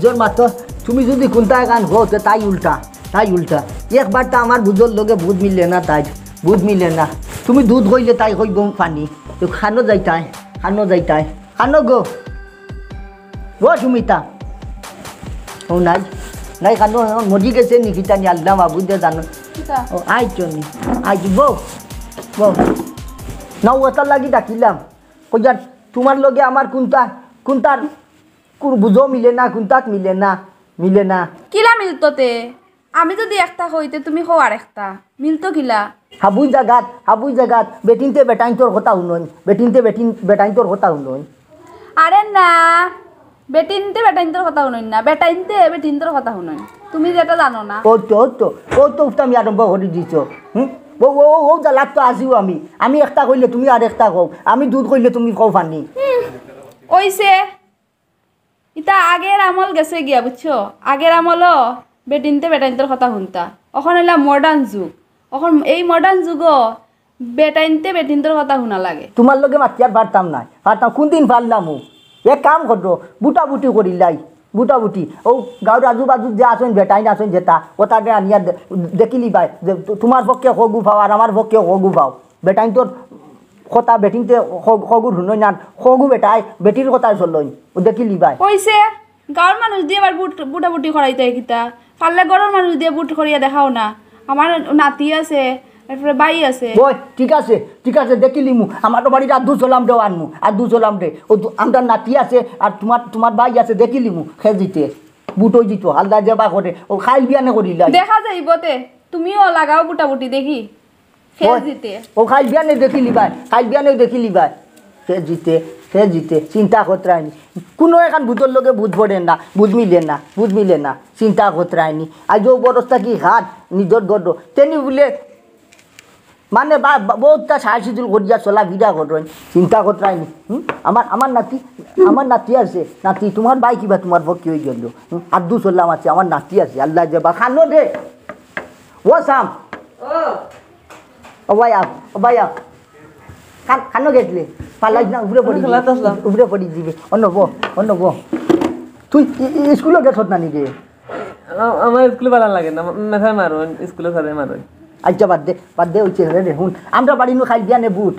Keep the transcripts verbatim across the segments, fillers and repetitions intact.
তোর মাতো, তুমি যুদি কুন্তা এখান কও, তে তাই উল্টা, তাই উল্টা। একবার তো আমার বুঝর লগে বুঝ মিলে না, তাই বুঝ মিলে না। তুমি দুধ কইলে তাই কইব পানি। তো খানো যাইতায়, খানো যাইতায়, খানো গো। ও সুমিতা, ও নাই, নাই খানো, মজি গেছে নি কিতা নি, আল্লাহ মাবুদে জানো। কিতা? ও আইছো নি, আইছো, বউ, বউ। না, ওটার লাগি ডাকিলাম। কইয়ার, তোমার লগে আমার কুন্তা, কুন্তার কুন বুঝো মিলে না, কুন্তাত মিলে না, মিলে না। কিলা মিলতো তে? আমি যুদি একটা কই তে তুমি কও আরেকটা। মিলতো কিলা? হাবুই জাগাত, হাবুই জাগাত, বেটিন্তে বেটাইন্তর কথা হুনইন, বেটিন্তে বেটিন, বেটাইন্তর কথা হুনইন। আরে না, বেটিন্তে বেটাইন্তর কথা হুনইন না, বেটাইন্তে বেটিন্তর কথা হুনইন। তুমি যেটা জানো না। ও তো, ও তো, ও তো উফতা আমি আরম্ভ করি দিছো। হুম? ও, ও, ও, ও জ্বালাত তো আজিও আমি। আমি একটা কইলে তুমি আরেকটা কও, আমি দুধ কইলে তুমি কও পানি। হুম, ওইছে। ইতা আগের আমল গেছে গিয়া, বুঝছো? আগের আমলও বেটিন্তে বেটাইন্তর কথা হুনতা। অখন অইলা modern যুগ। অখন এই modern যুগও বেটাইন্তে বেটিন্তর কথা হুনা লাগে। তোমার লগে মাতিয়ার পারতাম না, পারতাম, কোনদিন পারলাম ও? এক কাম করো, বুটাবুটি করিলাই, বুটাবুটি। ও গাঁওর আজু বাজু যে আছইন, বেটাইন আছইন যেতা, ওতারে আনিয়া দে-, দেখিলিবায় যে তো-, তোমার পক্ষে কগু পাও আর আমার পক্ষে কগু পাও। বেটাইন্তর কথা বেটিন্তে ক-, কগুর হুনইন না, কগু বেটায় বেটির কথায় চলইন, ও দেখিলিবায়। কইছে, গাঁওর মানুষ দিয়া আবার বুট-, বুটাবুটি করাইতায় কিতা? পারলে ঘরর মানুষ দিয়া বুট করিয়া দেখাও না। আমার নাতি আছে, এরপরে ভাই আছে। ওই, ঠিক আছে, ঠিক আছে, দেখিলিমু। আমার তো বাড়িত আদু চলাম দে আনমু, আদু চলাম দে। ও তো, আমরার নাতি আছে, আর তোমার, তোমার ভাই আছে, দেখিলিমু। হে জিতে, বুট অই জিতো, হালদা যেবা করে, ও খাইল বিয়ানে করিলাই। দেখা যাইব তে, তুমিও লাগাও বুটাবুটি দেখি। হে ওই, জিতে। ও খাইল বিয়ানে দেখিলিবায়, খাইল বিয়ানে দেখিলিবায়। হে জিতে, হে জিতে, চিন্তা করতরায়নি। কুনু এখান বুটর লগে বুট পড়ে না, বুট মিলে না, বুট মিলে না। চিন্তা করতরায়নি। আইজ ও বরস থাকি হাত, নিজর গড। তেনি বুলে, মানে বা, বা, বউততা সাইজ সিজুল করিয়া চলা ফিরা করইন। চিন্তা করতরায়নি। হুম? আমার, আমার নাতি, আমার নাতি আছে, নাতি, তোমার ভাই কিবা তোমার পক্ষে অই গেল। হুম? আদু চললাম আছে, আমার নাতি আছে, আল্লাহ যে বা খানো দে। ও সাম। ও। ও ভাই আপ, ও ভাই আপ। খান-, খানো গেছলে? পালাইস না, উপরে পড়ি দিবে। খেলাত আসলাম। উপরে পড়ি দিবে। অন্য বো, অন্য বো। তুই ই-, ই-, স্কুলো গেছত না নি রে? আ-, আমার স্কুলো ভালা লাগে না, মা-, মেথায় মারইন, স্কুলো স্যারে মারইন। আচ্ছা, বাদ দে, বাদ দে, ওই ছেলে রে, হুন। আমরা বাড়ি নু খাইল বিয়ানে বুট।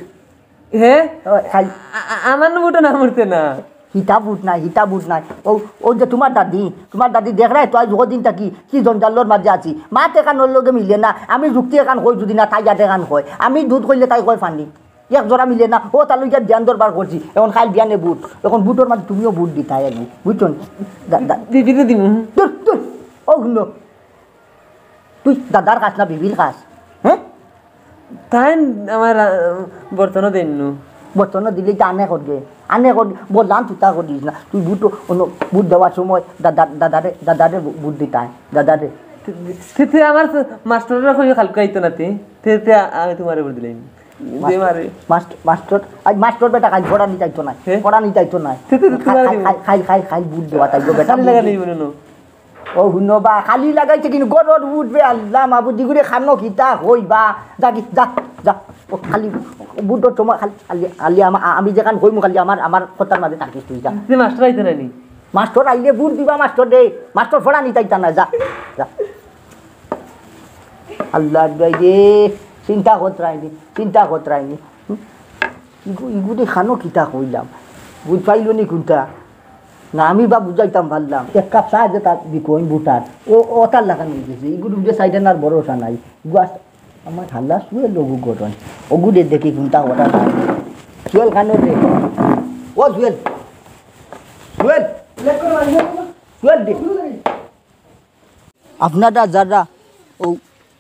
হে? ও, খাইল। আ-, আ-, আমার নু বুটো না মরতে না। হিতা বুট নাই, হিতা বুট নাই। ও, ও যে তোমার দাদি, তোমার দাদি দেখরায় তো আইজ কদিন থাকি কি জঞ্জালর মাঝে আছি। মাত এখানোর লগে মিলে না, আমি যুক্তি এখান কই যুদি না, তাই ইয়াত এখান কয়। আমি দুধ কইলে তাই কয় পানি। এক জোড়া মিলে না, ও তার লগে ধ্যান দরবার করছি। এখন খাইল বিয়ানে বুট, এখন বুটর মাঝে তুমিও বুট দিতায় আর কি, বুঝছো নি? দা-, দা-, বিবিরে দিমু। দূর, দূর, ও হুনো, তুই দাদার কাছ না বিবির কাছ, হ্যাঁ? তাই আমার, আ, বর্তনও দেন নু। বর্তনও দিলে তো আনে করবে, আনে করবে, বললাম তুই তা করিস না। তুই বুট, অন্য বুট দেওয়ার সময় দাদা, দাদারে, দাদারে বু-, বুট দিতায়, দাদারে। তে, তে আমার মাস্টররা কইও কালকে আইতো না তে, তে, তে আ-, আমি তোমারে বুট দিলাম। দে মারে। মাস্ট-, মাস্টর, আজ মাস্টর বেটা খাইল পড়া নিতাইতো নাই, হে? পড়া নিতাইতো নাই। তে, তে, তে, খাইল, তোমারে খাইল, দিব। খাইল, খাইল, খাইল বুট দেওয়া তাইতো বেটা, খালি বুট লাগা দিবি। নেই মনে হয়। ও হুনো বা, খালি লাগাইছে কিন্তু গরর উঠবে, আল্লাহ মাবুদ, দিগুরে খানো কিতা হই বা, যা কি, যা, যা। ও খালি বুটর সময় খালি, খালি, খালি আমা-, আ-, আমি যেখান হইমু খালি আমার, আমার কথার মাঝে থাকিস তুই, যা। তুই মাস্টর আইতে নাইনি? মাস্টর আইলে বুট দিবা মাস্টর দে, মাস্টর ফড়া নিতাইতা না, যা, যা। আল্লাহ দোয়াই রে, চিন্তা করতরায়নি, চিন্তা করতরায়নি। হুম? ইগু-, ইগুরে খানো কিতা কইলাম? বুঝ পাইলো নি কোনটা? না, আমি বা বুঝাইতাম পারলাম। এক কাপ চা যে তার বিকইন বুটার। ও, ও তার লাগান হয়ে গেছে। ইগুর উপরে সাইডে আর ভরসা নাই। ইগু আস-, আমার হাল্লা শুয়ে লগু গরম। ওগুরে দেখি কোনটা ওটা নাই। জুয়েল খানো রে। ও জুয়েল। জুয়েল। জুয়েল দে। আপনারা যারা ও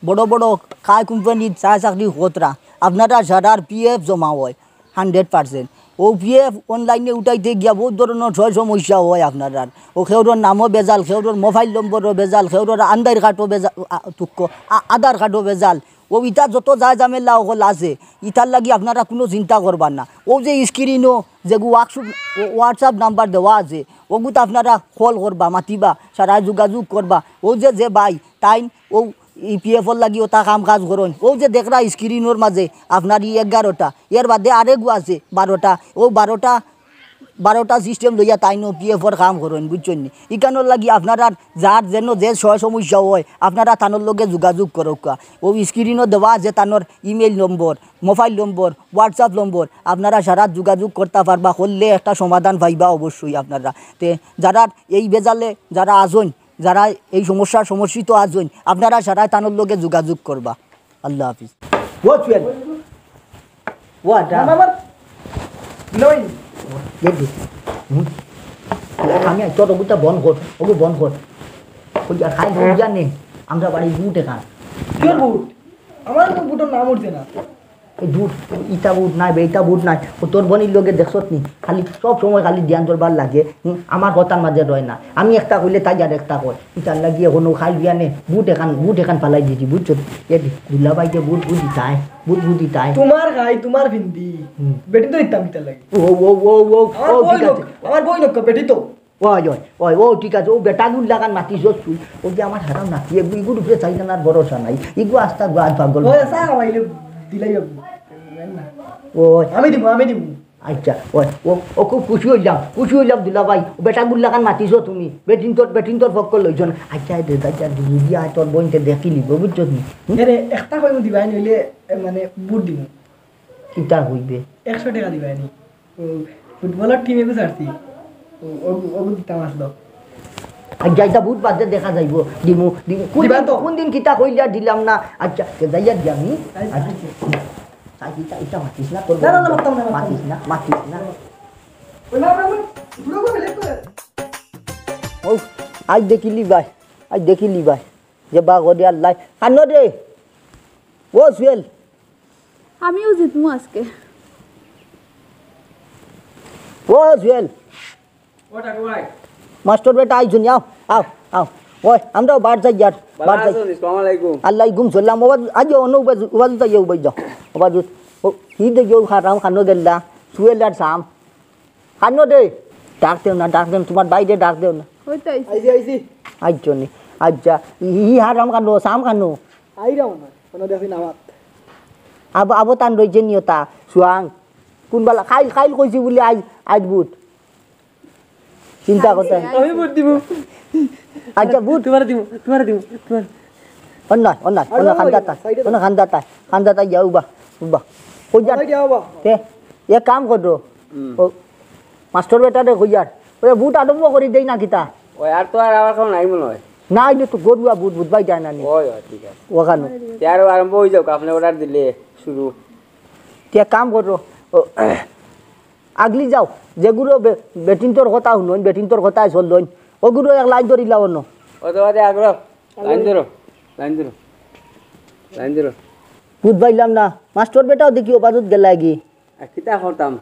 বড় বড় কাই কোম্পানির চা চাকরি করতরা, আপনারা যারার পি এফ জমা হয় হান্ড্রেড পার্সেন্ট, ও পি এফ অনলাইনে উঠাইতে গিয়া বহুত ধরনর ছয় সমস্যা হয় আপনারার। ও কেউরর নামও বেজাল, কেউরর মোবাইল নম্বরও বেজাল, কেউরর আন্দার কার্ডও বেজাল, আ, তুক্ক, আ, আধার কার্ডও বেজাল। ও ইতা যত যায় ঝামেলা অকল আছে, ইতার লাগি আপনারা কুনু চিন্তা করবা না। ও যে স্ক্রিনো যেগু WhatsApp, WhatsApp নাম্বার দেওয়া আছে, ওগুত আপনারা কল করবা, মাতিবা, সারা যোগাযোগ করবা। ও যে, যে ভাই, তাইন ও ই পি এফর লাগি ওটা কাম কাজ করইন। ও যে দেখরা স্ক্রিনর মাঝে আপনার ই এগারোটা, এর বাদে আরেকগু আছে বারোটা। ও বারোটা বারোটা সিস্টেম লইয়া তাইন পিএফর কাম করইন, বুঝছইন নি? ইখানর লাগি আপনারার যার যেন যে সয় সমস্যা অয়, আপনারা তানর লগে যোগাযোগ করউক্কা। অউ স্ক্রিনো দেওয়া আছে তানর ইমেইল নম্বর, মোবাইল নম্বর, WhatsApp নম্বর, আপনারা সারা যোগাযোগ করতা পারবা, করলে একটা সমাধান পাইবা অবশ্যই আপনারা। তে যারা এই বেজালে যারা আছইন, যারা এই সমস্যার সমস্যিত আছইন, আপনারা সারা তানর লগে যোগাযোগ করবা। আল্লাহ হাফিজ। ও চুয়েল। ও আটা। আমার, আমার, লই। দেখি। হুম। আমি তোর ওগুটা বন্ধ কর, ওগু বন্ধ কর। ওই যা খাই, ওই জানে, আমরা বাড়ি বুট এখান। কিয়র বুট? আমার তো বুটর নাম উঠছে না। এই বুট, ইটা বুট নাই বে, ইটা বুট নাই। ও তোর বইনর লগে দেখছত নি? খালি সব সময় খালি ধ্যান দরবার লাগে। হুম, আমার কথার মাঝে রয় না। আমি একটা কইলে তাই আর একটা কয়। ইটার লাগি অখন খাই বিয়ানে বুট এখান, বুট এখান ফালাই দিছি, বুঝছো? এ দি, দুলাভাই যে বুট বুঝি তাই, বুট বুঝি তাই। তোমার খাই, তোমার ফিন্দি। হুম। বেটিন্তর ইতাম কিতার লাগি? ও, ও, ও, ও, আমার ও, বই ঠিক লোক, আছে। আমার বই লোক, বেটি তো। ওই, ওই, ওই, ও ঠিক আছে, ও বেটাগুর লাখান মাতিছস তুই। ওই যে আমার হারাম নাতি, এগু, ইগুর উপরে চাইতাম আর ভরসা নাই। ইগু আস্তা গাদ পাগল। ওই চা খাওয়াইলে দিলাই হবো। ওই। আমি দিমু, আমি দিমু। আচ্ছা, ওই, ও, ও খুব খুশি অইলাম, খুশি অইলাম দুলাভাই। ও বেটাগুর লাখান মাতিছো তুমি। বেটিন্তর, বেটিন্তর পক্ষ লইছো না। আচ্ছা, এ দে, আচ্ছা, দিদি, আয় তোর বইনতে দেখিলিবো, বুঝছো নি? হুম? এরে, একটা কইমু দিবায় নইলে, এ, মানে, বুট দিমু। কিতা কইবে? একশো টেকা দিবায় নি। ও, ফুটবলর টিমে গু ছাড়ছি। ও, ও, ও দিতাম আসলো। আচ্ছা, ইটা বুট বাদে দেখা যাইবো। দিমু, দিমু। কোন দিবা দিন, তো? কোন দিন কিতা কইলে আর দিলাম না? আচ্ছা, তে যাইয়া দি আমি। আচ্ছা, আচ্ছা। আচ্ছা। চাই, ইটা, ইটা মাতিস না, তোর না, না, না, বন্ধু। মাততাম না, মাততাম মাতিস না। না, মাতিস না। ওই না, না, না, পুরো করে বেলেগ করে। ও, আজ দেখিলি ভাই, আজ দেখিলি ভাই। যে বা গদি আল্লাহ। কানো রে? ও সুয়েল। আমিও জিতমু আজকে। ও সুয়েল। ও টাকু ভাই। মাস্টার বেটা আইছনি, আও, আও, আও। ওই, আমরাও বার যাই ইয়ার, বার যাই। আলাইকুম। আল্লাহ ঘুম চললাম, ওবাজ, আজ অন্য ওবাজ, ওবাজ যাই, ওবাজ যাও। ওবাজ, ও, কি দেখি ও হারাম কানো গেলা, সুয়েল আর সাম। কানো দে, ডাক দেও না, ডাক দেও না, তোমার বাইরে ডাক দেও না। ওই তো আইছি। আইছি, আইছি। আইছো নি? আচ্ছা, ই, ই হারাম কানো, সাম কানো? আইরাও না, কোনো দেখি না মাত। আব-, আবো তান রইছে নিও তা, সুয়াং। কোন বালা? খাইল, খাইল কইছি বুলি আইজ, আইজ বুট। চিন্তা করতে। আমি বুট দিমু। আচ্ছা, বুট। তোমারে দিমু, তোমারে দিমু, তোমারে। অন্যায়, অন্যায়, আরে অন্যায়, বাবা, খান্দাতা, সাইডে অন্যায়, খান্দাতা, খান্দাতা, ইয়া, উবা, উবা। কই যান? সাইডে আও বা। তে, এ কাম করো। হুম। ও, মাস্টার বেটারে কইয়ার। ওই বুট আরম্ভ করি দেই না কিতা? ওই আর তো আর আমার কাছে নাই মনে হয়। না, এটা তো গরুয়া বুট, বুট ভাই যায় না নি। ওই, ওই, ঠিক আছে। ওখানে। তে আরো আরম্ভ হয়ে যাও, আপনি অর্ডার দিলে শুরু। তে এক কাম করো। ও, আগলি যাও, যেগুলো বে-, বেটিন্তর কথা হুনইন, বেটিন্তর কথা চলইন, ওগুলো এক লাইন ধরি লাও অন্য। ও তো বাদে আগ্রহ। লাইন ধরো, লাইন ধরো, লাইন ধরো। বুট পাইলাম না, মাস্টার বেটাও দেখি ও বাজুত গেলাগি। আর কিতা করতাম?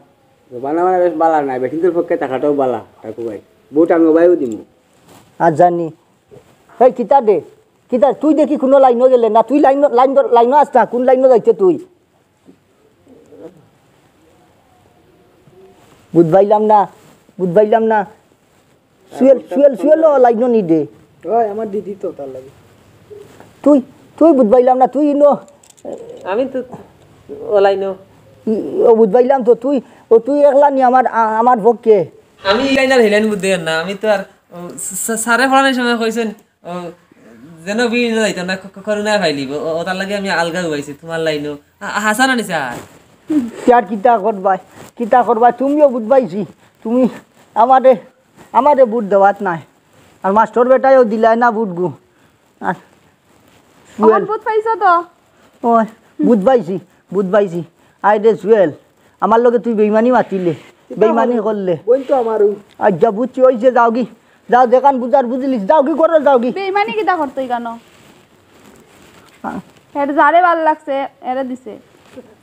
জমানা মানে বেশ বালা নাই, বেটিন্তর পক্ষে থাকাটাও বালা, ঠাকুর ভাই। বুট আমি ওবায়ও দিমু। আর জানি। এই কিতা দে? কিতা? তুই দেখি কোনো লাইনও গেলে না, তুই লাইন, লাইন ধর, লাইনও আস না, কোন লাইনও যাইতে তুই? বুট পাইলাম না, বুট পাইলাম না। সুয়েল, সুয়েল, সুয়েল, ও লাইনও নি দে। ওই, আমার দিদি তো তার লাগে। তুই, তুই বুট পাইলাম না, তুই ইনো। আমি তো ও লাইনও। ই-, ও বুট পাইলাম তো, তুই, ও তুই একলা নি আমার, আ-, আমার পক্ষে। আমি এই লাইন আর হেলাইন বুঝতে না, আমি তো আর, ও, স-, স-, স্যারে পড়ানোর সময় কইছেন, ও, যেন ভিড় না যাইতাম না, ক-, ক-, করোনায় ফাইলিব। ও, ও, তার লাগি আমি আলগা হইছি, তোমার লাইনও। আ-, আ-, হাসান আনি স্যার। ইয়ার কিতা করবায়, কিতা করবায়, তুমিও বুট পাইছি, তুমি আমারে, আমারে বুট দেওয়াত নাই। আর মাস্টার বেটায়ও দিলায় না বুট গু। আর আমার সুয়েল। বুট পাইছো তো? ওই, বুট পাইছি, বুট পাইছি। আয় রে সুয়েল, আমার লগে তুই বেইমানি মাতিলে, কিতা বেইমানি করলে? বইন তো আমারও। আচ্ছা, বুঝছি, ওই যে যাওগি। যাও, যেখান বুঝার বুঝিলিস, যাওগি, করো, যাওগি। বেইমানি কিতা করতই কেন? হ্যাঁ। এর যারে ভালা লাগছে, এরে দিছে।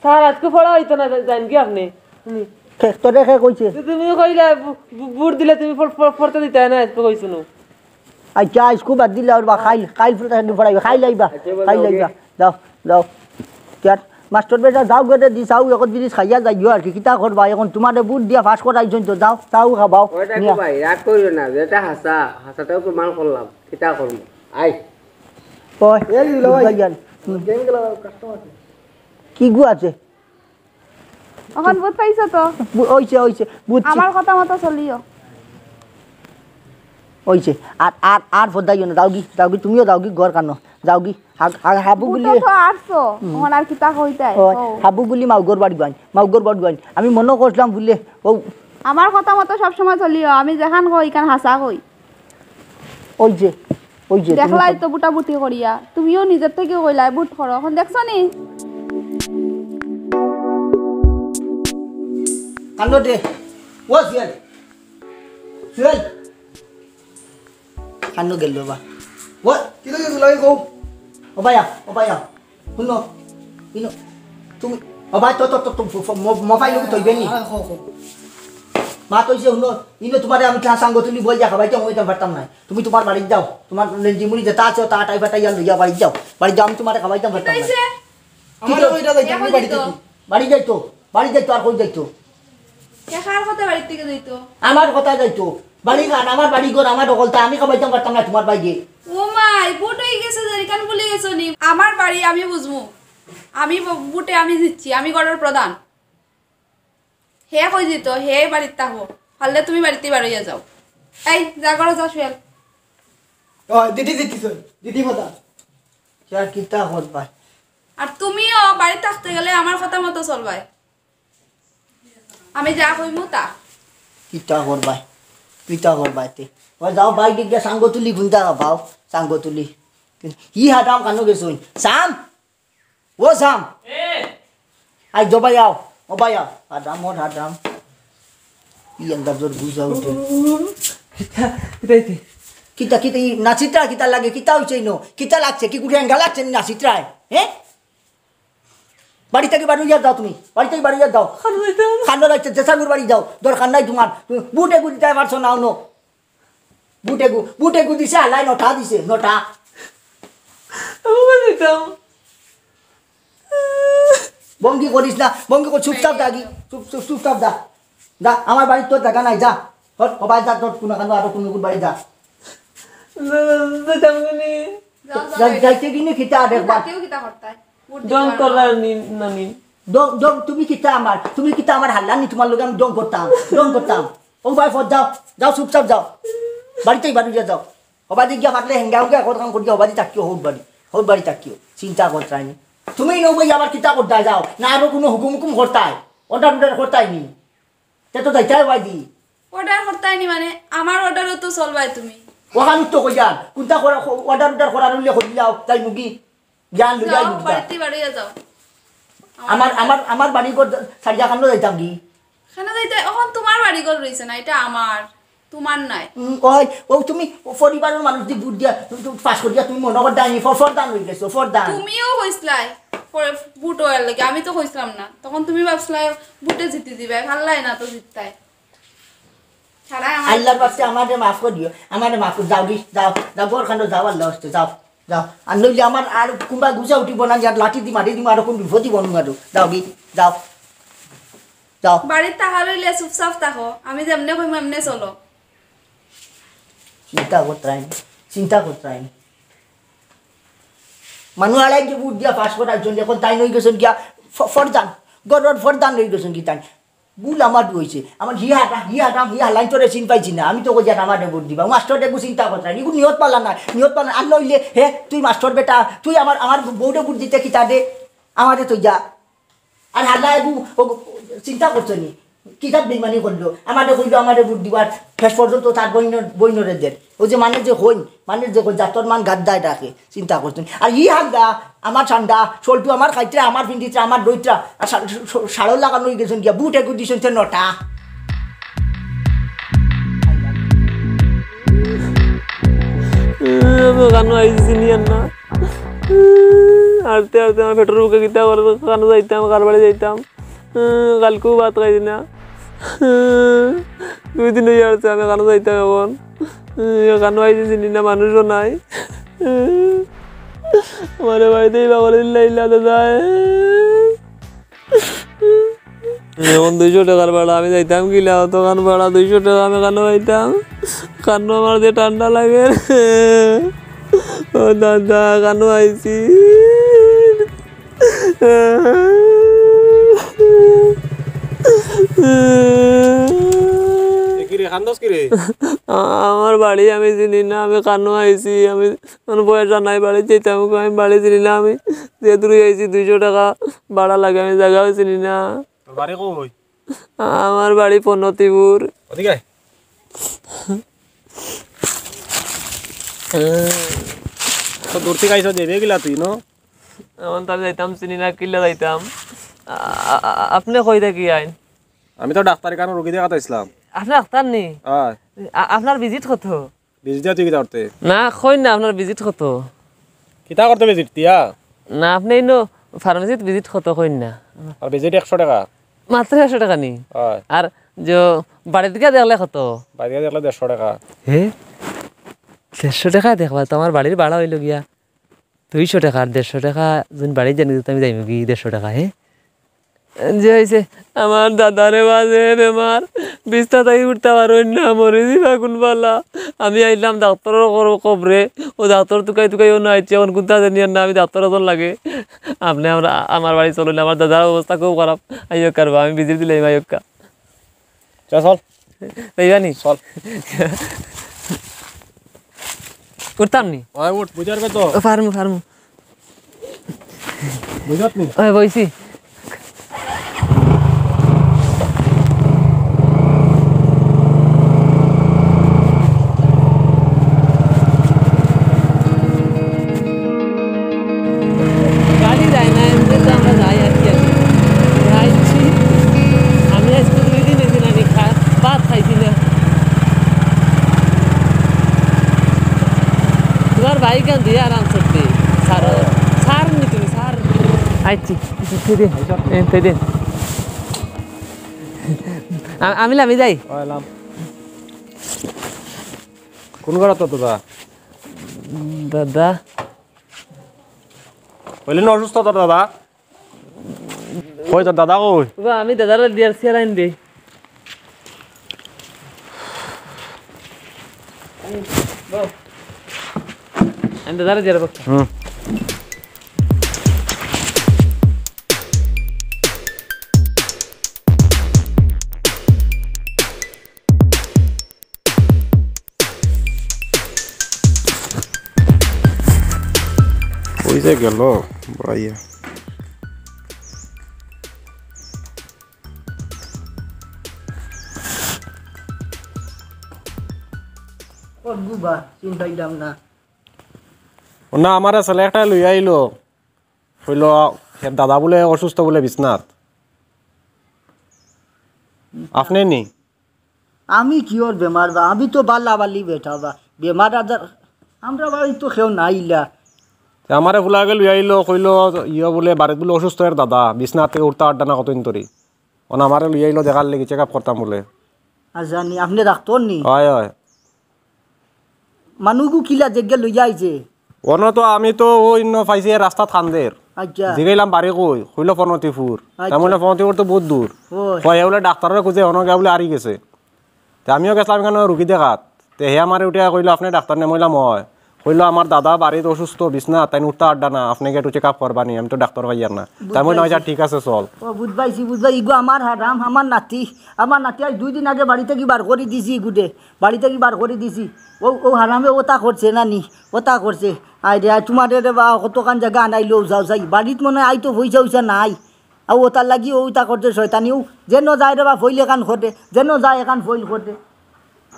স্যার, আজকে পড়া হইতো না, জান কি আপনি? হুম। খে-, তোরে খে কইছে? তো তুমি কইলা, বু-, বু-, বুট দিলে তুমি পড়-, পড়-, পড়তে দিতে না, আজকে কইছো না। আচ্ছা, আইজকু বাদ দিলে আর বা খাইল, খাইল ফুলটা হেডু পড়াইবে, খাইল আইবা, আচ্ছা, বলো, খাইল ওকে। আইবা। যাও, যাও। কিয়ার মাস্টার বেটা যাও গেটে দি চাও, এখন জিনিস খাইয়া যাইও আর কি, কিতা করবা? এখন তোমারে বুট দিয়া পাস করাইছইন তো, যাও, চাও খাবাও। ওটা কি নিয়া। ভাই, রাগ করিও না, যেটা হাসা, হাসাটাও প্রমাণ করলাম, কিতা করবো? আই। ওই, এই দিল ভাই। বুঝবাই জান। হুম। গেম খেলা কাস্টমার আছে। কি গু আছে? অখন বুঝ পাইছো তো? বু-, অইছে, অইছে, বুঝছি। আমার কথা মতো চলিও। অইছে। আর, আর, আর ফদাইও না, যাওগি, যাওগি, তুমিও যাওগি, ঘর কানো, যাওগি। হা-, হা-, হাবু বুঝো গুলি তো আরছো, হুম। অখন আর কিতা কইতায়? ও, ও। হাবু গুলি মাউগর বাড়ি গাইন, মাউগর বাড়ি গাইন। আমি মনো করছিলাম বুলে, ও। আমার কথা মতো সবসময় চলিও, আমি যেখান কই, ইখান হাছা কই। অইছে, অইছে, তুমি দেখলাই কই- তো বুটাবুটি করিয়া, তুমিও নিজের থেকে কইলায় বুট করো, অখন দেখছো নি? কানো দে, ও সুয়েল, সুয়েল। কানো গেল বা? ও, কিতা গেল, লাগি কও। ও ভাইয়া, ও ভাইয়া, হুনো, ইনো, তুমি, ও ভাই, তো, তো, তো, তো, ফো-, ফো-, মো-, মোবাইল লোক থইবে নি? হ্যাঁ, কও, কও। মা তো যে হুনো, ইনো তুমারে আমি ক্লাস আঙ্গ তুলি বই যা খাবাইতে, আমি পারতাম না। তুমি তুমার বাড়ি যাও, তুমার লেঞ্জি মুড়ি যেটা আছে, তা টাই ফাটাই আর লইয়া বাড়ি যাও। বাড়ি যাও, আমি তুমারে খাবাইতাম পারতাম না। কিতা অইছে? আমার কিতা? ওইটা যাইতাম, আমি বাড়ি যাইতো। বাড়ি যাইতো, বাড়ি যাইতো, আর কই যাইতো? কে কার কথা বাড়ির থেকে যাইতো? আমার কথা যাইতো। বাড়ি খান, আমার বাড়ি ঘর, আমার দখলতা, আমি খাবাইতাম পারতাম না তুমার বাইরে। ও মাই, বুট অই গেছে যে, ইখান ভুলি গেছো নি? আমার বাড়ি আমি বুঝমু। আমি ব-, বুটে আমি জিতছি, আমি ঘরর প্রধান। হে কই দিত, হে বাড়িত থাকবো। পারলে তুমি বাড়িতে বারইয়া যাও। এই, যা করো, যা শুয়াল। ও, দিদি, দিদি, সই। দিদি, কথা। কিতা, কিতা করবায়? আর তুমিও বাড়িত থাকতে গেলে আমার কথা মতো চলবায়। আমি যা কইমু তা। কিতা করবায়? কিতা করবায় তে? ও যাও, বাইরে গিয়া সাঙ্গ তুলি, গুন্দা পাও, সাঙ্গ তুলি। ই হাদাম কানো গেছইন? সাম! ও সাম! এ! আই, জবাই আও, ও ভাই আও। হাদাম, ওর হাদাম। ই আন্দাজ ওর বুঝা উঠে। কিতা, কিতা, কিতা? কিতা, কিতা, ই নাচিত্রা কিতা লাগে? কিতা অইছে ইনো? কিতা লাগছে? কি কুড়ি আঙ্গা লাগছে নি নাচিত্রায়? হ্যাঁ? বাড়ি থাকি বারইয়া যাও তুমি, বাড়ি থাকি বারইয়া যাও। খানো যাইতাম। খানো যাইতে, যে সাঙ্গুর বাড়ি যাও, দরকার নাই তুমার। তুমি বুটে গুলি যাই পারছো না, অনো। বুটে গু-, বুটে গু দিছে, হালাই নটা দিছে, নটা। আমি যাইতাম। ভঙ্গি করিস না, ভঙ্গি কর, চুপচাপ যা গি, চুপ, চুপ, চুপচাপ যা। যা, আমার বাড়িত তোর জাগা নাই, যা। হট, হবাই যা, তোর কুনো কানো আরো কুনো কুন বাড়ি যা। যা, যা, যাইতাম নি। যাও, যাও, যা, যাইতে গিনি কিতা আর একবার। তাকেও কিতা করতায়? বুট দিতে ঢং পারো না। করার নি-, নানি। ঢং, ঢং, তুমি কিতা আমার, তুমি কিতা আমার হাল্লা নি, তুমার লগে আমি ঢং করতাম, ঢং করতাম। ও ভাই, ফট যাও, যাও, চুপচাপ যাও। বাড়িতেই বাড়ি যাও। হবাদি গিয়া পারলে হেঙ্গা উঙ্গা এখন কাম করিয়া হবাদি থাকিও, হউর বাড়ি, হউর বাড়ি থাকিও। চিন্তা করতায় নি। তুমি নৌ ভাই আবার কিতা করতায় যাও? না আরো কুনো হুকুম হুকুম করতায়? অর্ডার অর্ডার করতায় নি? তে তো যাইতায় হবাদি। অর্ডার করতায় নি মানে? আমার অর্ডারও তো চলবায় তুমি। ওখান তো কইয়ার, কুনটা করা, অর্ডার অর্ডার করার উল্লেখ করিলাও, তাই মুগি। জ্ঞান লইয়া যাও, লুটা। বাড়িতে বাড়িয়া যাও। আমার, আমার, আমার বাড়ি ঘর ছাড়িয়া কানো যাইতাম কি? কেনে যাইতে? অখন তুমার বাড়ি ঘর রইছে না, ইটা আমার, তুমার নায়। উম, ওই, ও তুমি পরিবারর মানুষ দি ভোট দিয়া, তুমি, তুমি পাস করিয়া তুমি মনো করতায় নি, ফ-, ফরদান অই গেছো, ফরদান। তুমিও কইছলায়, পরে ভোট অওয়ার লাগি, আমি তো কইছলাম না। তখন তুমি ভাবছলায় ভোটে জিতি দিবায়, পারলায় না তো জিততায়। ছাড়া আমার আল্লাহর বাস্তে আমারে মাফ করিও, আমারে মাফ করিও, যাও গি, যাও, যাও, ঘর খানো যাও, আল্লাহর বাস্তে, যাও। যাও। আর নইলে আমার আর কুনবা গুজা উঠিব না, আর লাঠি দি মারি দিমু, আর কুন বিপদ অইব না, আর যাও গি, যাও, যাও। বাড়িত থাকা লইলে চুপচাপ থাকো, আমি যেমনে কইমু এমনে চলো। চিন্তা করতায় নি, চিন্তা করতায় নি। মানু আলাই যে ভোট দিয়া পাস করাইছইন, এখন তাইন অই গেছইন গিয়া ফ-, ফরদান, ঘরর ফরদান অই গেছইন কি তাইন। ভুল আমার অইছে। আমার হি হাটা, হি হাটাম, হি হালাইন তোরে চিন পাইছি না। আমি তো কই যে আমারে ভোট দিবা। মাস্টর দেখবো চিন্তা করতায় নি। ইগু নিয়ত পালা না, নিয়ত পালা না। আর নইলে, হে, তুই মাস্টর বেটা, তুই আমার, আমার বউরে ভোট দিতে কিতা দে? আমারে তো যা। আর হালা এগু, ও, চিন্তা করছো নি? কিতা বেইমানি করলো? আমারে কইলো, আমারে ভোট দিবার, শেষ পর্যন্ত তার বইন, বইনরে দের। ওই যে মানে যে কইন, মানে যে কইন, জাতর মান গাদ্দায় ডাকে। চিন্তা করছো নি? আর ই হালদা, আমার ঠান্ডা, সল্টু আমার খাইতরা, আমার ফিন্দিতরা, আমার দইতরা, আর সা-, স-, স-, সাড়ো লাগানো অই গেছইন গিয়া, ভোট এগু দিছইন তে নটা। আমি কানো আইছি চিনি আর না। আরতে আরতে আমার পেটর ভুকে কিতা করে, কানো যাইতাম, কার বাড়ি যাইতাম। কালকেও ভাত খাইছি না। দুই দিন অই যার, আমি কানো যাইতাম এখন। কানো আইছি চিনি না, মানুষও নাই। আমারে বাড়িতেই বা করে দিল্লা ইল্লা দাদা। এখন দুইশো টেকার ভাড়া, আমি যাইতাম কিলা? অতখান ভাড়া, দুইশো টেকা আমি কানো পাইতাম? কানো আমার যে ঠান্ডা লাগে। ও দাদা, কানো আইছি। কান্দস কিরে? আমার বাড়ি আমি চিনি না, আমি কানো আইছি, আমি কোনো পয়সা নাই, বাড়ি যাইতাম, আমি বাড়ি চিনি না, আমি যে দূরে আইছি দুইশো টাকা ভাড়া লাগে, আমি জাগাও চিনি না। তোর বাড়ি কই? আমার বাড়ি পনতিপুর। ওদিকে আয়। তো দূর থাকি আইছো, যাইবে কিলা তুই, ন? এখন তো আমি যাইতাম, চিনি না, কিলা যাইতাম। আ-, আ-, আ-, আপনে কই থাকি আইন? আমি তো ডাক্তারি কানো রুগী দেখাত আইছলাম। আপনে ডাক্তার নি? অয়। আ-, আপনার ভিজিট কত? ভিজিট দিয়া তুই কিতা করতে? না, কইন না, আপনার ভিজিট কত? কিতা করতে ভিজিট দিয়া? না, আপনে ইনো ফার্মেসিত ভিজিট কত কইন না। আর ভিজিট একশো টাকা। মাত্র একশো টাকা নি? অয়। আর যে বাড়িত গিয়া দেখলে কত? বাড়িত গিয়া দেখলে দেড়শো টাকা। হে? দেড়শো টাকায় দেখবা? তো আমার বাড়ির ভাড়া অইলো গিয়া দুইশো টাকা, আর দেড়শো টাকা যদি বাড়িত যাইমু গি, দেড়শো টাকা, হে? যে অইছে, আমার দাদারে বাজে বেমার, বিছনা থাকি উঠতা পারইন না, মরি যিবা কুনবালা। আমি আইলাম ডাক্তারর কর-, কবরে, অউ ডাক্তার তুকাই তুকাই অনো আইছি, এখন কুনতা জানি আর না, আমি ডাক্তার একজন লাগে। আপনে আমরা, আমার বাড়ি চলইন, আমার দাদার অবস্থা খুব খারাপ। আইয়ক্কা রেবা, আমি ভিজিট দিলাইমু, আইয়ক্কা। চল, চল। পাইবা নি? চল। উঠতাম নি? অয়, উঠ, বুঝার বে তো। ও, পারমু, পারমু। বুঝত নি? অয়, বইছি। গাড়ি যায় না, এমনি তো আমরা যাই আর কি। আইছি। আমি আজকে দুই দিন অইছে না, আমি খা-, ভাত খাইছি না। তোমার ভাই কেন দিয়া আরাম করতে? স্যার, স্যার নি তুমি, স্যার। আইছি, থই দে, এ, থই দে। আ-, আমি লামি যাই। অয়, লাম। কোন ঘরো তোর দাদা? দাদা? অইলে না অসুস্থ তোর দাদা? কই তোর দাদা কই? বাবা, আমি দাদারে দিয়ার স্যালাইন দেই। আমি দাদারে দিয়ার বক্তা। হুম। কই যে গেল ভাইয়া? ও বুবা, চিন্তাইলাম না। ও না, আমারে ছেলে একটা লইয়া আইলো। কইলো, হের দাদা বুলে অসুস্থ বুলে বিছনাত। আপনে নি? আমি কিওর বেমার বা? আমি তো বালা বালি বেটা বা। বেমার আজার আমরা বাড়িত তো কেউ নাই ইলা। তে আমারে ফুলাগে লইয়া আইলো, কইলো, ইয়ো বুলে বাড়িত বুলে অসুস্থ এর দাদা, বিছনাত থাকি উঠতা পারতা না কতদিন ধরি। অন আমারে লইয়া আইলো দেখার লাগি, চেক আপ করতাম বুলে। আচ্ছা নি, আপনে ডাক্তার নি? অয়, অয়। মানুগু কিলা যেগিয়ে লইয়া আইছে? অনো তো আমি তো অউ ইনো পাইছি, এ রাস্তাত কান্দের। আচ্ছা। জিগাইলাম বাড়ি কই? কইলো পনতিপুর। আচ্ছা। তার মানে পনতিপুর তো বউত দূর। অয়। কয়, এ বুলে ডাক্তাররে খুঁজে অনো গিয়া বুলে আরি গেছে। তে আমিও গেছলাম ইখানো রুগী দেখাত। তে হে আমারে উঠিয়া কইলো, "আপনে ডাক্তার নি?" আমি কইলাম, "অয়।" কইলো, "আমার দাদা বাড়িত অসুস্থ, বিছনাত, তাইন উঠতা পারতা না, আপনে গিয়া একটু চেক আপ করবা নি, আমি তো ডাক্তার পাইয়ার না।" তে আমি কইলাম, "আচ্ছা, ঠিক আছে, চল।" ও, বুঝ পাইছি, বুঝ পাইছি। ইগু আমার হারাম, আমার নাতি, আমার নাতি আইজ দুই দিন আগে বাড়ি থাকি বার করি দিছি ইগুরে, বাড়ি থাকি বার করি দিছি। অউ, অউ হারামে অতা করছে না নি, অতা করছে। আয় রে, আয়, তুমারে রে বা, কতখান জাগা আনাইলো, যাও, যাই। বাড়িত মনে অয় আইতো পয়সা উইসা নাই। আর অতার লাগি অউ ইতা করছে শয়তানি, অউ যেন যায় রে বা, ফইল এখান করে, যেন যায় এখান ফইল করে।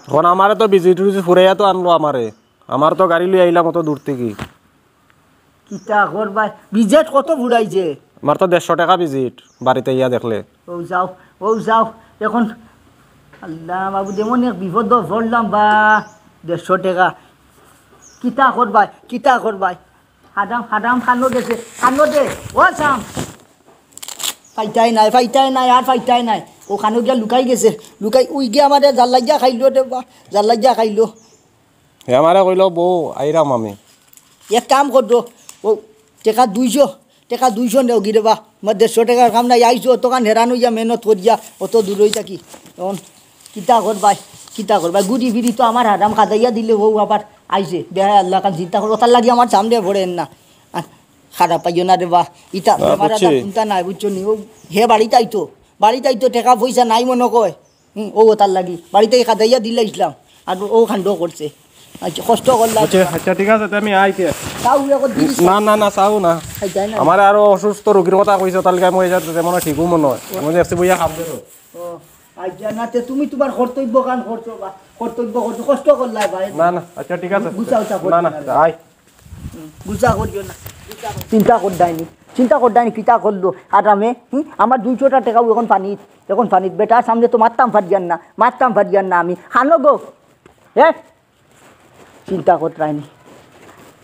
অখন আমারে তো ভিজিট টিজিট ফুরাইয়া তো আনলো আমারে। আমার তো গাড়ি লইয়া আইলাম অত দূর থাকি। কিতা করবায়? ভিজিট কত ফুরাইছে? আমার তো দেড়শো টাকা ভিজিট, বাড়িত আইয়া দেখলে। অউ যাও, অউ যাও। অখন আল্লা মাবুদ, এমন এক বিপদো পড়লাম বা, দেড়শো টাকা। কিতা করবায়, কিতা করবায়? হারাম, হারাম, কানো গেছে, কানো দে, ও শাম। পাইতায় নায়, পাইতায় নায়, আর পাইতায় নায়। অউ কানো গিয়া লুকাই গেছে, লুকাই, উই গিয়া আমারে জ্বালাইয়া খাইলো রে বা, জ্বালাইয়া খাইলো। হে আমারে কইলো, "বউ, আইরাম আমি।" এক কাম করো, অউ টেকা দুইশো, টেকা দুইশো নেওগি রে বা। আমার দেড়শো টেকার কাম নাই, আইছো অতখান হেরান অইয়া মেহনত করিয়া অত দূরই থাকি। অখন কিতা করবায়, কিতা করবায়? ঘুরি ফিরি তো আমার হারাম কাদাইয়া দিলে অউ আবার আইছে। বেহায়া আল্লা, কান চিন্তা করো, অতার লাগি আমার সামনে পড়ের না। আর খারাপ পাইও না রে বা। ইতা না, বেমার আজার বুঝছি। কুনতা নাই, বুঝছো নি? অউ হে বাড়িত আইতো, বাড়িত আইতো, টেকা পয়সা নাই মনো কয়। হুম, ও তার লাগি বাড়িত কাদাইয়া দিলাইছলাম, আর ও কাণ্ড করছে। আচ্ছা, কষ্ট করলাম। আচ্ছা, আচ্ছা, ঠিক আছে, তে আমি আইতে। তাও এখন দিস না, না, না, চাও না। খাইতাই না। আমার আরো অসুস্থ রোগীর কথা কইছো, তাহলে আমি ওই যাতে তেমন ঠিকও মনে হয়। আমি দেখছি বইয়া খাম দেবো। ও, আচ্ছা, না, তে তুমি তোমার কর্তব্য কাম করছো বা কর্তব্য করছো, কষ্ট করলাই ভাই। না, না, আচ্ছা, ঠিক আছে। গুছাও, তা না, না, করছো না। আয়। গুছা করিও না। চিন্তা করদায়নি, চিন্তা করদায়নি, কিতা করলো? আর আমি, হুম, আমার দুইশোটা টেকাও এখন পানিত, এখন পানিত। বেটার সামনে তো মারতাম পারিয়ার না, মারতাম পারিয়ার না আমি। খানো গো, হে? চিন্তা করতায়নি।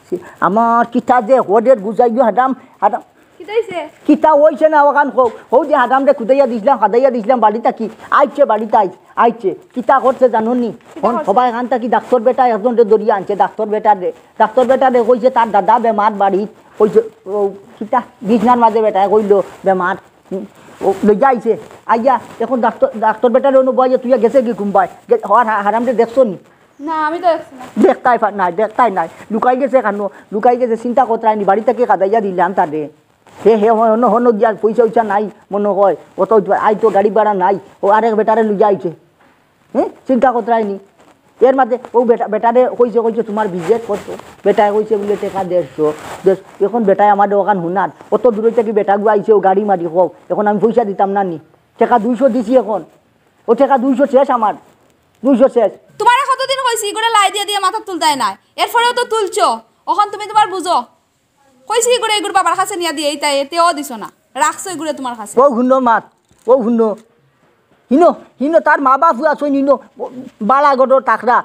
সি-, আমার কিতা যে হরের গুজাইও হারাম, হারাম। কিতা অইছে? কিতা অইছে না ওখান কও? হউ যে হারামরে কুদাইয়া দিছলাম, কাদাইয়া দিছলাম বাড়ি থাকি। আইছে বাড়িত আইছে। আইছে, কিতা করছে জানো নি? কিতা করছে? সবাই এখান থাকি ডাক্তর বেটা একজনরে ধরিয়া আনছে, ডাক্তর বেটারে। ডাক্তর বেটারে কইছে তার দাদা বেমার বাড়িত। কইছে, ও, কিতা? বিছনার মাঝে বেটায় কইলো বেমার। হুম, ও, লইয়া আইছে। আইয়া, এখন ডাক্তর, ডাক্তর বেটারে অনু বইয়া তুইয়া গেছে কি কুম্বায়? গে-, হওয়ার হা-, হারামরে দেখছো নি? না, আমি তো দেখছি না। দেখতাই পা-, নাই, দেখতাই নাই। লুকাই গেছে কেন? লুকাই গেছে, চিন্তা করতায়নি, বাড়ি থাকি কাদাইয়া দিলাম তারে। হে, হে, হন, হন গিয়া পয়সা উইসা নাই, মনে হয়। অত আই তো গাড়ি ভাড়া নাই। ও আরেক বেটারে লইয়া আইছে। হে, চিন্তা করতায়নি। এর মাঝে ও বেটা, বেটারে কইছে, কইছে, "তোমার ভিজিট কত?" বেটায় কইছে বুলে, "টেকা দেড়শো।" দেড়-, এখন বেটায় আমার ওখান হুনার। অত দূরে থাকি বেটাগু আইছে, ও গাড়ি মারি কও। এখন আমি পয়সা দিতাম না নি। টেকা দুইশো দিছি এখন। ও টেকা দুইশো শেষ আমার। দুইশো শেষ। তোমারে কতদিন কইছি, ইগুরে লাই দিয়া দিয়া মাথাত তুলতায় নায়। এরপরেও তো তুলছো। অখন তুমি তোমার বুঝো। কইছি ইগুরে ইগুর বাবার কাছে নিয়া দিয়া ইতায়, তেও দিছো না। রাখছো ইগুরে তোমার কাছে। ও হুনো মাত, ও হুনো। হিনো, হিনো তার মা বাপ আছইন, হিনো বালা গডর তাকরা,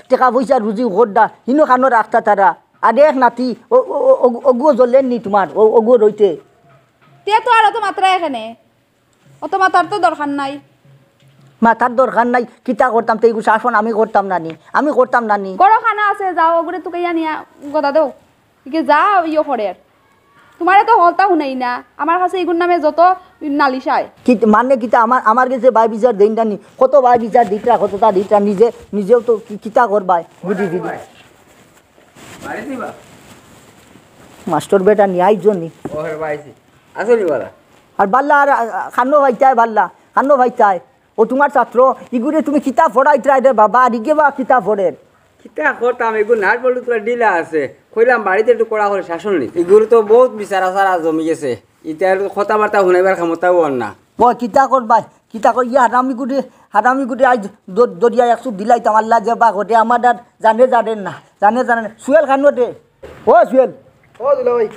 টেকা পয়সা রুজি করদা, হিনো কানো রাখতা তারা। আর এক নাতি, ও, ও, ও, ও, ওগুও জ্বলেন নি তোমার, ও, ওগুও রইতে। তে তো আর অত মাতরা এখানে। অত মাতার তো দরকার নাই। মাতার দরকার নাই, কিতা করতাম, তে ইগু শাসন আমি করতাম না নি, আমি করতাম না নি। গরো খানা আছে, যাও, ওগুরে তুকাইয়া নিয়া গদা দেও। ইকে যা ইয়ে করে আর। তোমারে তো হলতা হুনাই না, আমার কাছে ইগুর নামে যত নালিশ আয়। কি, মানে কিতা, আমার, আমার গেছে বায় বিচার দেইন না নি, কত বায় বিচার দিতরা, কততা দিতরা, নিজে, নিজেও তো কি, কিতা করবায়, বুঝি, বুঝি। বাড়ি দিবা? মাস্টর বেটা নিয়ে আইজ নি। ও হে ভাই, আছো নি বালা? আর বালা আর, আ, খানো ভাইতায় বালা, খানো ভাইতায়। ও তোমার ছাত্র, ইগুরে তুমি কিতা পড়াইতরায় রে বাবা, আর ইগে বা কিতা পড়ের? কিতা করতাম, এগু নাট বল্টু তোরা ঢিলা আছে। কইলাম বাড়িত একটু কড়া করি শাসন নিতে। এগুর তো বহুত বিচার আচার আজ জমি গেছে। ইতার কথাবার্তা হুনাইবার ক্ষমতাও আর না। ও কিতা করবায়, কিতা কর, ইয়া হারামিগুরে, হারামিগুরে আইজ দ-, দরিয়া এক চুপ দিলাইতাম, আল্লাহ যে বা ঘটে আমার আর জানে জানে না, জানে জানে না। সুয়েল খান ঘটে, ও সুয়েল। ও দুলা ভাই।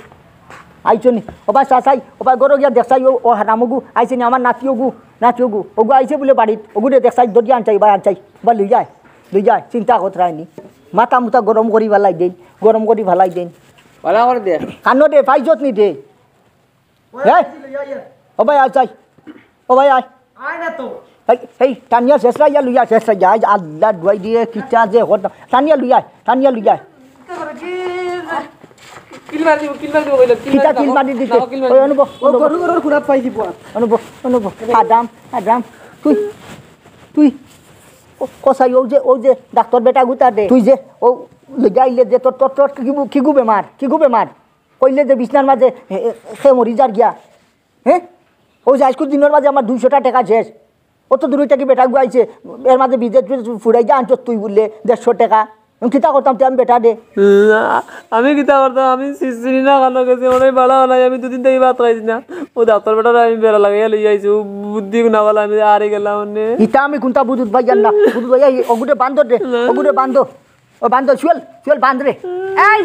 আইছো নি? ও ভাই চাচাই, ও ভাই গরো গিয়া দেখছাই, ও, ও হারাম ওগু, আইছে নি আমার নাতি ওগু, নাতি ওগু, ওগু আইছে বুলে বাড়িত, ওগুরে দেখছাই, দরিয়া আনছাই, ভাই আনছাই, বা লই যায়, লই যায়, চিন্তা করতায় নি। মাথা মুথা গরম করি ফালাই দেইন, গরম করি ফালাই দেইন। ভালা করে দে। কানো দে, পাইছত নি দে। ওই হে? আইছি, লই আয়, আয়। ও ভাই আয় চাই, ও ভাই আয়। আয় না তো। এই, এই, টানিয়া শেষ রাইয়া লইয়া, শেষ রাইয়া। আজ আল্লাহ ডুয়াই দিয়ে কিতা যে হত। টানিয়া লইয়া, টানিয়া লইয়া। কিল মারি দিব, কিল মারি দিব কইলাম, কিল কিতা মারি কিল দিব। মারি দিতে? না, কিল মারি ওই দিব। অনুভব, ও অনুভব। গরু গরুর খুরাত পাই দিব। অনুভব, অনুভব। আদাম, আদাম। তুই, তুই। ও, কসাই, ও যে, ও যে ডাক্তর বেটা গুতা দে। তুই যে, ও লইয়া আইলে যে তোর, তোর, তোর কি গু-, কি গু বেমার? কি গু বেমার? কইলে যে বিছনার মাঝে, এ, এ, সে মরি যার গিয়া। হে? ও যে আইজকুর দিনর মাঝে আমার দুইশোটা টেকা শেষ। অত দূরই থাকি বেটা গুয়াইছে, এর মাঝে বিদেশ ফুরাই যা আনছস তুই বুলে দেড়শো টেকা। আমি কিতা করতাম তে আমি বেটা দে? না, আমি কিতা করতাম? আমি চি-, চিনি না কানো গেছে, অনেক বাড়া নাই, আমি দুদিন থাকি ভাত খাইছি না। ও ডাক্তর বেটারে আমি বেড়া লাগাইয়া লই আইছি, ও বুদ্ধি না বলে আমি আরে গেলাম অনে। ইতা আমি কুনটা বুঝুত ভাই জান না, বুঝুত ভাই, এই ওগুরে বান্ধ দে, ওগুরে বান্ধ। ও বান্ধ, সুয়েল, সুয়েল বান্ধ রে। এই,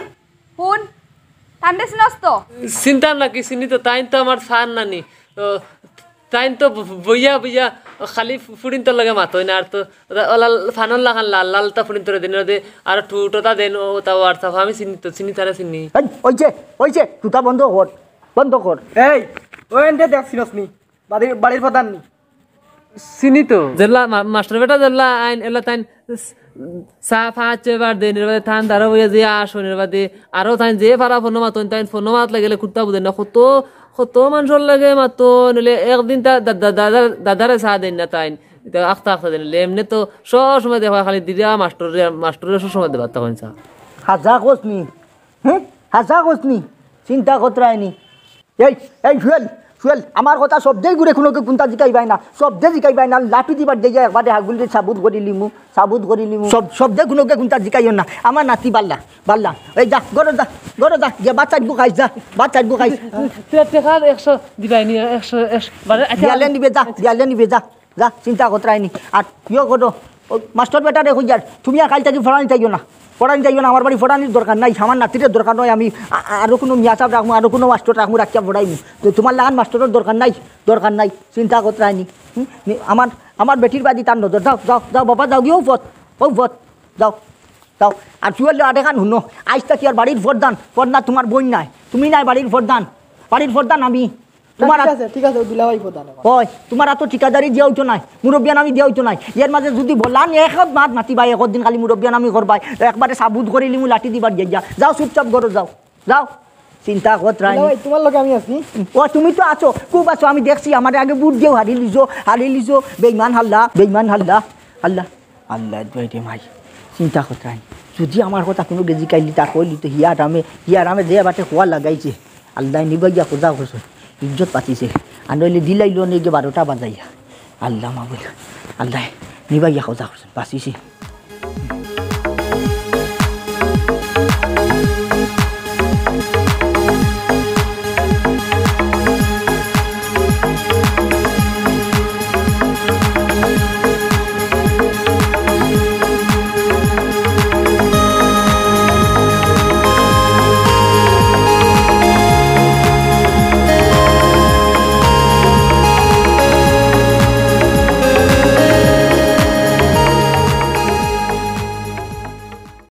হুন, তানরে চিনস তো? চিনতাম না কি, চিনি তো, তাইন তো আমার ফান নানি। ও, তাইন তো ব-, বইয়া বইয়া খালি ফু-, ফুড়িন্তর লগে মাতইন, আর তো ওলা, ওলা ফানর লাখান লাল লাল তা ফুড়িন্তরে দেইন, ওদে আর ঠুটতা দেইন, ও তা WhatsApp, আমি চিনি তো, চিনি তারে চিনি। এই, ওই যে, ওই যে, তুতা বন্ধ কর, বন্ধ কর। এই, ওই এনতে দেখ চিনস নি, বাড়ির, বাড়ির প্রধান নি। চিনি তো। যেলা মা-, মাস্টার বেটা যেলা আইন, এলা তাইন চা পাঁচ ছয়বার দেইন, এর বাদে তান দাঁড়া বইয়া যে আসইন, এর বাদে আরো তাইন যে পারা ফোনো মাতইন, তাইন ফোনো মাত লাগিলে কুন্তা বুঝইন না। কত, কত মানষর লগে মাতইন, নইলে একদিন তা দা-, দা-, দাদার, দাদারে চা দেইন না তাইন। ইতা আখতা আখতা দেইন। নইলে এমনে তো সব সময় দেখা খালি দিরা মাস্টাররে, মাস্টাররে সব সময় দেবার তখন চা। হাজা কস নি? হ্যাঁ? হাজা কস নি? চিন্তা করতে আইনি। এই, এই সুয়েল, চুয়েল, আমার কথা শব্দেই ঘুরে কুনুকে কুন্তা জিকাইবায় না, শব্দে জিকাইবায় না, লাঠি দিবার দিয়া একবারে হাগুলির সাবুত করিলিমু, সাবুত করিলিমু। শব্দে কুনুকে কুন্তা জিকাইও না, আমার নাতি বাল্লা, বাল্লা। এই যা, ঘরো যা, ঘরো যা, গিয়া ভাত চাইরগু খাইস, যা, ভাত চাইরগু খাইস। তে-, টেকা একশো দিবায়নি, একশো, একশো, বারে, আচ্ছা। বিয়ালে নিবে যা, বিয়ালে নিবে যা, যা, চিন্তা করতে আইনি। আর ইয়ো করো, ও মাস্টর বেটারে কইয়ার, তুমি আর কাইল থাকি ফড়ানি যাইও না, ফড়ানি যাইও না, আমার বাড়ি ফড়ানির দরকার নাই, আমার নাতিরে দরকার নাই, আমি আ-, আ-, আরো কুনু মিয়া সাব রাখমু, আরো কুনু মাস্টর রাখমু, রাখিয়া ফড়াইমু। তো তুমার লাখান মাস্টরর দরকার নাই, দরকার নাই, চিন্তা করতে আইনি। হুম? নি-, আমার, আমার বেটির বাদি তার নজর, যাও, যাও, যাও বাবা, যাও গিয়া, ও পথ, ও পথ, যাও, যাও। আর চুয়েল আরেকখান হুনো, আইজ থাকি আর বাড়ির ফরদান, ফরদান তুমার বইন নায়, তুমি নায় বাড়ির ফরদান, বাড়ির ফরদান আমি। তুমার ঠিক আছে, ঠিক আছে, ও দুলাভাই ফরদান অখন। ওই, তুমার আতো ঠিকাদারি দিয়া অইতো নায়, মুরব্বিয়ান আমি দিয়া অইতো নায়। এর মাঝে যুদি বলান এক মাত মাতিবায়, একদিন খালি মুরব্বিয়ান আমি করবায়, একবারে সাবুত করিলিমু লাঠি দিবার গিয়া। যাও চুপচাপ ঘরো যাও, যাও। চিন্তা করতে আইনি। দুলাভাই, তুমার লগে আমি আছি। ও, তুমি তো আছো, খুব আছো, আমি দেখছি, আমারে আগে বুট দিয়াও হারিলিছো, হারিলিছো, বেইমান হাল্লা, বেইমান হাল্লা, হাল্লা। আল্লাহ, দোয়াই রে মাই, চিন্তা করতে আইনি। যুদি আমার কথা কুনু গেজি কাইলি তা কইলি তো হিয়া রামে, হিয়া রামে যে বাটে খোয়া লাগাইছে, আল্লাহ নিবাইয়া খোঁজা করছে, ইজ্জত বাঁচিছে। আর নইলে দিলাইলো নেগে বারোটা বাজাইয়া। আল্লাহ মাবুদ, আল্লাহ নিবাইয়া খোঁজা করছে, বাঁচিছে।